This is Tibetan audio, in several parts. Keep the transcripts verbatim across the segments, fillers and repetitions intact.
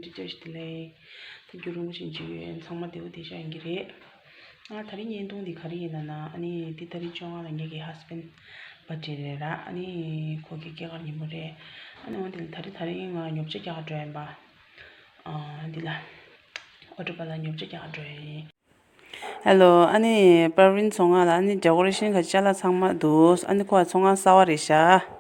བཀྲ་ཤིས་བདེ་ལེགས། ད་རྒྱུན་རིང་པོ་ཞིག་མཇལ་ཡོད། ཚང་མ་བདེ་པོ་བདེ་ཤག་ཡིན་གྱི་རེད། ང་ད་རིང་བརྙན་ཐུང་འདི་ག་རེ་ཡིན་ལབ་ན། ཨ་ནི་འདི་ད་རིང་བཅོ་ལྔ་ལ་ངེད་ཀྱི་ཧ་སི་བེན་བར་ཐི་ཌེ་རེད་ར། ཨ་ནི་ཁོ་གི་སྐྱེས་སྐར་ཉིན་མོ་རེད། ཨ་ནི་འོ་འདི་ལ་ད་རིང་ད་རིང་ང་ཉོ་ཆ་རྒྱག་འགྲོ་ཡིན་པ། ཨ་འདི་ལ་ཨོ་ཊོ་པ་ལ་ཉོ་ཆ་རྒྱག་འགྲོ་ཡིན། ཧེ་ལོ། ཨ་ནི་པར་ཝིན་ཚོང་ཁང་ལ་ཨ་ནི་ཌེ་ཀོ་རེ་ཤན་ག་ཅ་ལག་ཚང་མ་འདུག་ཨ་ནི་ཁོ་ཚོང་ཁང་གསར་པ་རེད་ཤག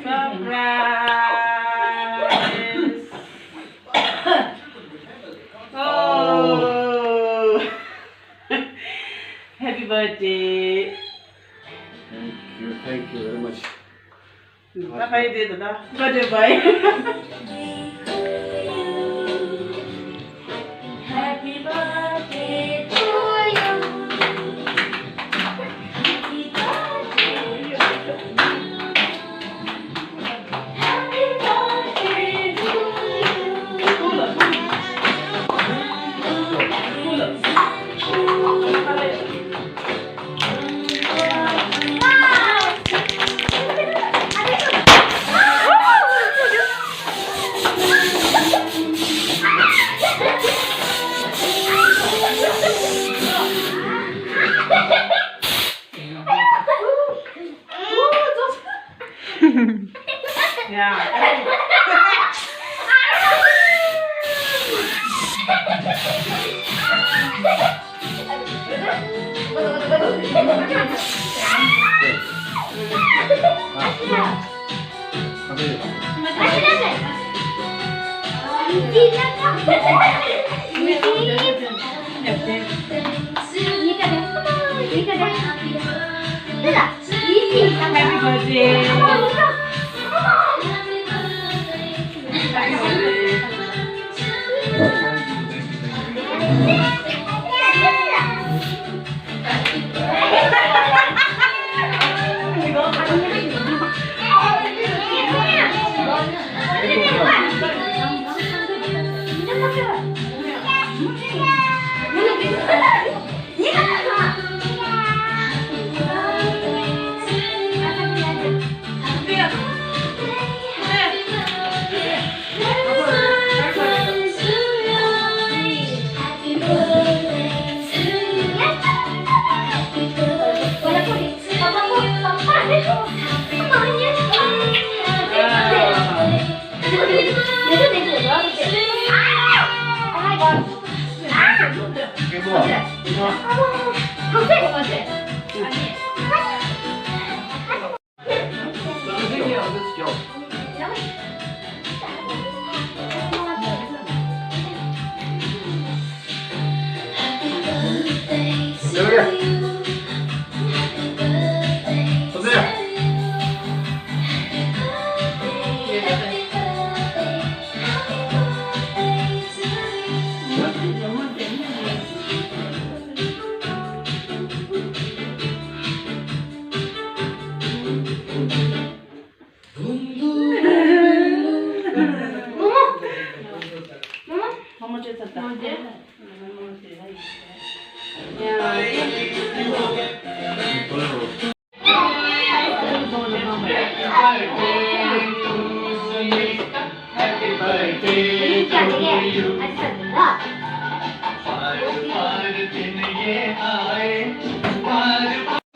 Surprise! Oh! Happy birthday! Thank you, thank you very much. Bye bye, dear dada. Birthday bye. Happy birthday to you. Happy birthday to you. Happy birthday to you. Yeah. Happy birthday.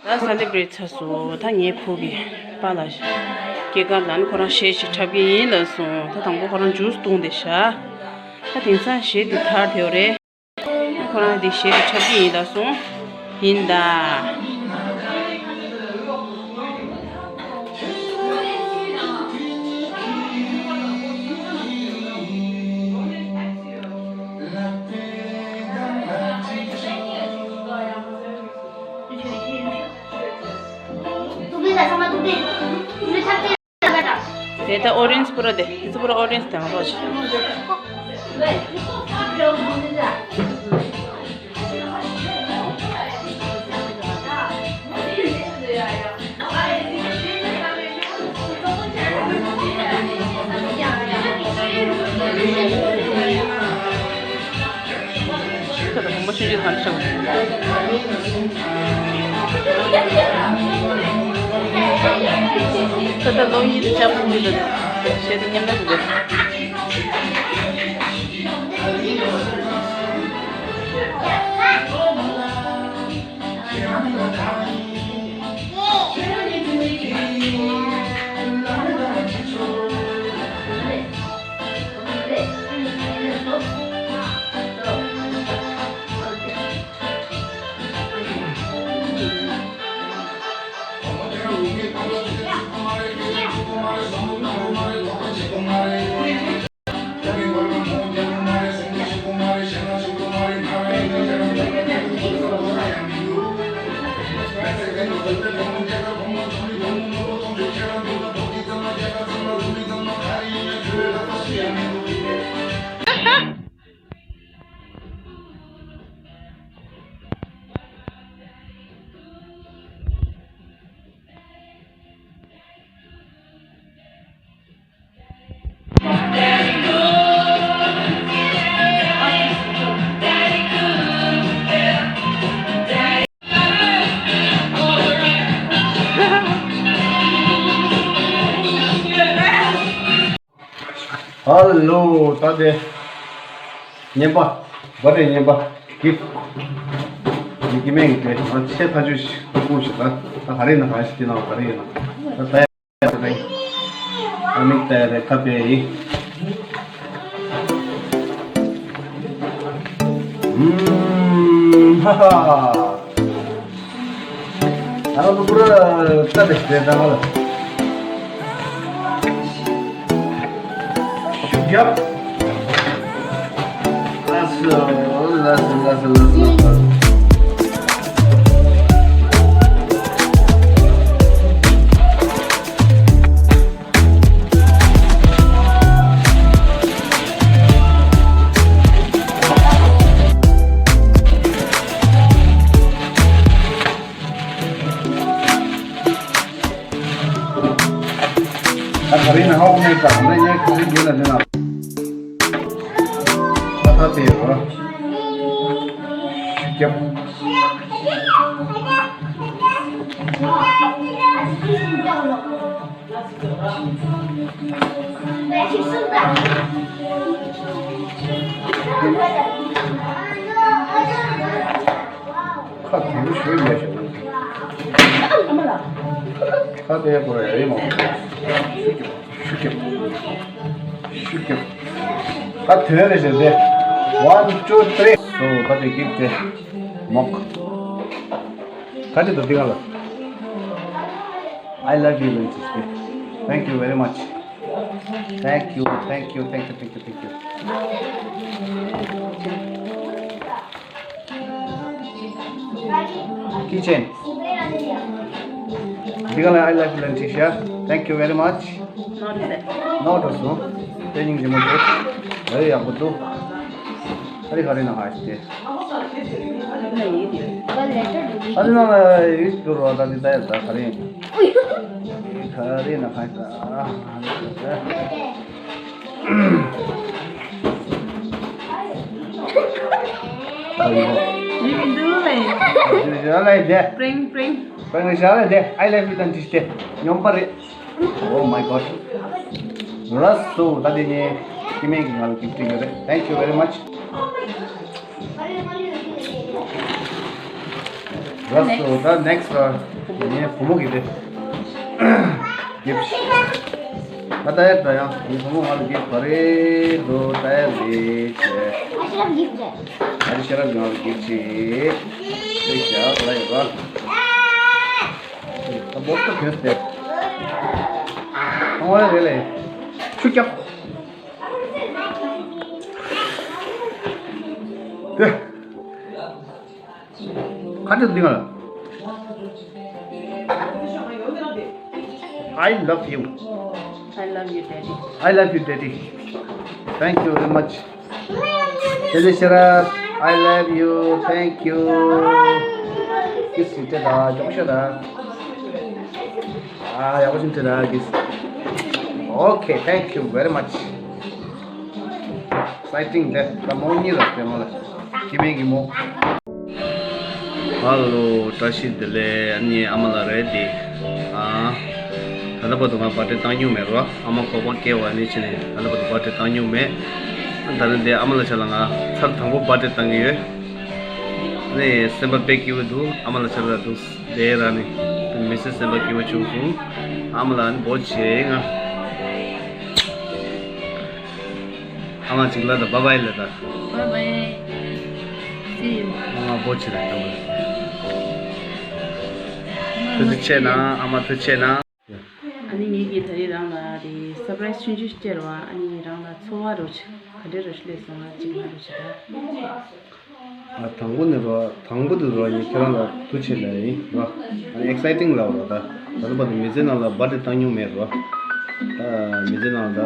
ད་སེ་ལེ་བྷི་རེཊ་ཚར་སོང་། ད་ངའི་བུ་གི་པཱ་ལགས་སྐྱེས་སྐར་ལ་ནི་ཁོ་རང་གཞས་ཤིག་འཁྲབ་ཀྱི་ཡིན་ལབ་སོང་། ད་དང་པོ་ཁོ་རང་ཇུས་བཏུང་བསྡད་ཤག་ད་དེང་སང་གཞས་འདི་དར་བསྡད་ཡོད་རེད། ཁོ་རང་འདི་གཞས་འདི་འཁྲབ་ཀྱི་ཡིན་ལབ་སོང་། ཡིན་ད། དེ་ད་ཨོ་རེན་ཇི་པུ་ར་དེ། དེ་ཚོ་པུ་ར་ཨོ་རེན་ཇི་དང་རོ་ཆ། ཁ་ད་བུ་མོ་ཆུང་ཆུང་གང་ཤོག་ཁ་ད་ལོ་ཡིན་ཅམ་མི་འདུག་ཤེས་དེ་མཉམ་ན་འདུག་ཧ་ལོ། ད་དེ་རྔན་པ། བར་ཌེ་རྔན་པ། གིཕ་ཊི། མི་ཀི་མེན་གི་དེ་ང་ཆེ་ཐག་ཆོད་ཞིག་ཐུག་ཞིག་ད་ད་ག་རེ་ཡིན་ན་ག་ཞིག་དེ་ནང་ག་རེ་ཡིན་ན་ད་ད་ཡ་རེད། ཨ་མིག་ད་ཡ་རེད། ཁ་པེ་ཡིན། ཧ་ཧ། ཨ་ལོ་པུ་ར་ཏ་དེ་དེ་ད་ང་ལ་ཤུགས་རྒྱབ། ལགས་སོ་ལགས་སོ་ལགས་སོ་ལགས་སོ། ད་ག་རེ་ན་ཧོག་ནས་ཀ་ནས་ཡང་ག་རེ་འདི་ལ་འདི་ན། ད་ད་དེ་ཡོད་ར། ཤུགས་རྒྱབ། ཁ་དེ་རུ་ཞོད་ཡ་ཞོད། ཁ་དེ་གོ་ཡ་ཡིན་མོ། ཤུགས་རྒྱབ། ཤུགས་རྒྱབ། ཤུགས་རྒྱབ། ད་དོན་རེ་ཞིག་དེ། One, two, three. So, ད་དེ་གིག་དེ་མོག་ད་དེ་དུ་དེ་ག་ལ། I love you, Lanchi. Thank you very much. Thank you, thank you, thank you, thank you, thank you. Kitchen. འདི་ག་ལ་I love you Lanchi ཤ། Thank you very much. Not so. དེ་སྙིང་རྗེ་མོ་འདུག་ཨེ་ཡག་པོ་འདུག་ཨ་རི་ག་རེ་ན་ཧ་ཤི་དེ། ཨ་རི་ན་ལ་ཡིག་འགྱུར་བ་ད་འདི་ད་ཡ་ད་ག་རེ་ཡིན། ག་རེ་ན་ཧ་ཤི་ད། You can do it. ཞལ་ལག་དེ། Bring, bring. སྤྲིན་ཞལ་ལག་དེ། I love you དང་འདྲིས་ཏེ་ཉོམ་པ་རེད། Oh my God. ལགས་སོ། ད་དེ་ནས་ཀི་མེན་གྱིས་ང་ལ་གིཕ་ཊི་ཡོད་རེད། Thank you very much. ལགས་སོ། ད་ནེག་སི་ཊི་ལ་ངའི་བུ་མོ་གིས་དེ་གིཕ་ཊི་ད་ལྟ་ཡར་ད་ཡང་ངའི་བུ་མོ་ང་ལ་གིཕ་ཊི་ག་རེ་འདུག་ལྟ་ཡ་རེད་ཅེས། ལགས་ཤེས་རབ་ཡོང་བའི་གེགས་ཆེ། ཤེས་བྱ་ལ་ཡོད་པ། ད་བོགས་ཏོ་གོན་སྟེ། ཁང་བ་རེ་ལས། ཆུ་རྐྱབ། ཏེ། ཁ་ཏེ་འདི་ང་ལ། I love you. I love you, Daddy. I love you, Daddy. Thank you very much. Daddy, shut up. I love you. Thank you. Kiss you, Dada. Don't shut up. Ah, I wasn't Dada. Kiss. Okay, thank you very much. Exciting day. Come on, you love them all. Give me, give me. ཧ་ལོ། བཀྲ་ཤིས་བདེ་ལེགས། ཨ་ནི་ཨ་མ་ལགས་རེད་དེ། ཨ། ད་ལྟ་བར་དུ་ང་བར་ཐི་ཌེ་བཏང་མྱོང་མེད་རོ། ཨ་མ་ཁོག་པ་སྐྱེ་བ་ནས་བྱས་ནས་ད་ལྟ་བར་དུ་བར་ཐི་ཌེ་བཏང་མྱོང་མེད། ཨ། ད་ནི་འདི་ཨ་མ་ལགས་ཆ་ལ་ང་ཚར་དང་པོ་བར་ཐི་ཌེ་བཏང་གི་ཡོད། ཨ་ནི་སེམས་པ་དཔེ་སྐྱིད་པོ་འདུག་ཨ་མ་ལགས་ཆ་ལ་འདུག་དེ་ར་ནི་མི་ཚེ་སེམས་པ་སྐྱིད་པོ་བྱུང་སོང་། ཨ་མ་ལགས་ནི་འབོ་ཆེ་ང་། ཨ་མ་གཅིག་ལ་ད་བྷའི་བྷའི་ལ་ད། བྷའི་བྷའི། See you. ཨ་མ་འབོ་ཆེ་ར་ད་མ། ཐུགས་རྗེ་ཆེ་གནང་། ཨ་མ་ཐུགས་རྗེ་ཆེ་གནང་། ཨ་ནི་ངེད་ཀྱིས་ད་རེས་རང་ལ་དེ་སར་པ་རའི་སི་ཆུང་ཆུང་ཞིག་སྟེར་བ། ཨ་ནི་རང་ལ་ཚོར་བ་རོ་ཆ་ག་འདྲ་རོ་ཞིག་སླེབས་སོང་ང་གཅིག་ལ་རོ་ཆ་ད། ཨ། དང་པོ་ནི་རོ། དང་པོ་དེ་རོ་ཡིན་ཁྱེད་རང་ལ་ཐུགས་རྗེ་ཆེ་ལབ་ཡིན་རོ། ཨ་ནི་ཨེག་སའི་ཊིང་ལབ་རོ་ད། ད་ལྟ་བར་དུ་མི་ཚེ་ནང་ལ་བར་ཐི་ཌེ་བཏང་མྱོང་མེད་རོ། ད་མི་ཚེ་ནང་ལ་ད་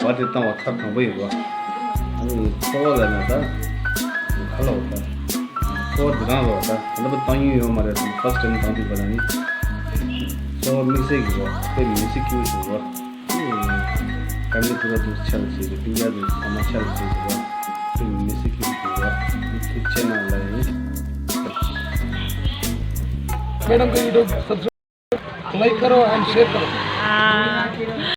བར་ཐི་ཌེ་བཏང་བ་ཚར་དང་པོ་ཡིན་རོ། ཨ་ནི་ཚོར་བ་ལབ་ན་ད་ག་ལབ་རོ་ད། ཚོར་བ་འདི་རང་རོ་ད། ད་ལྟ་བར་བཏང་མྱོང་ཡོད་མ་རེད། ད་ཕར་སི་ཊེམ་བཏང་དུས་པ་ན་ནི་ཚོར་བ་དམིགས་བསལ་གྱི་རོ། དཔེ་མི་ཚེ་སྐྱིད་པོ་བྱུང་རོ། ཕེ་མི་ལི་དུ་ར་དུ་ཆ་ལ་བྱེད་ཀྱི། སྤུན་ཀྱག་དུ་ཨ་མ་ཆ་ལ་བྱེད་ཀྱི་རོ། དཔེ་མི་ཚེ་སྐྱིད་པོ་བྱུང་རོ། ཐུགས་རྗེ་ཆེ་གནང་ལབ་ཡིན། मैडम का YouTube subscribe, like करो and share करो। हाँ।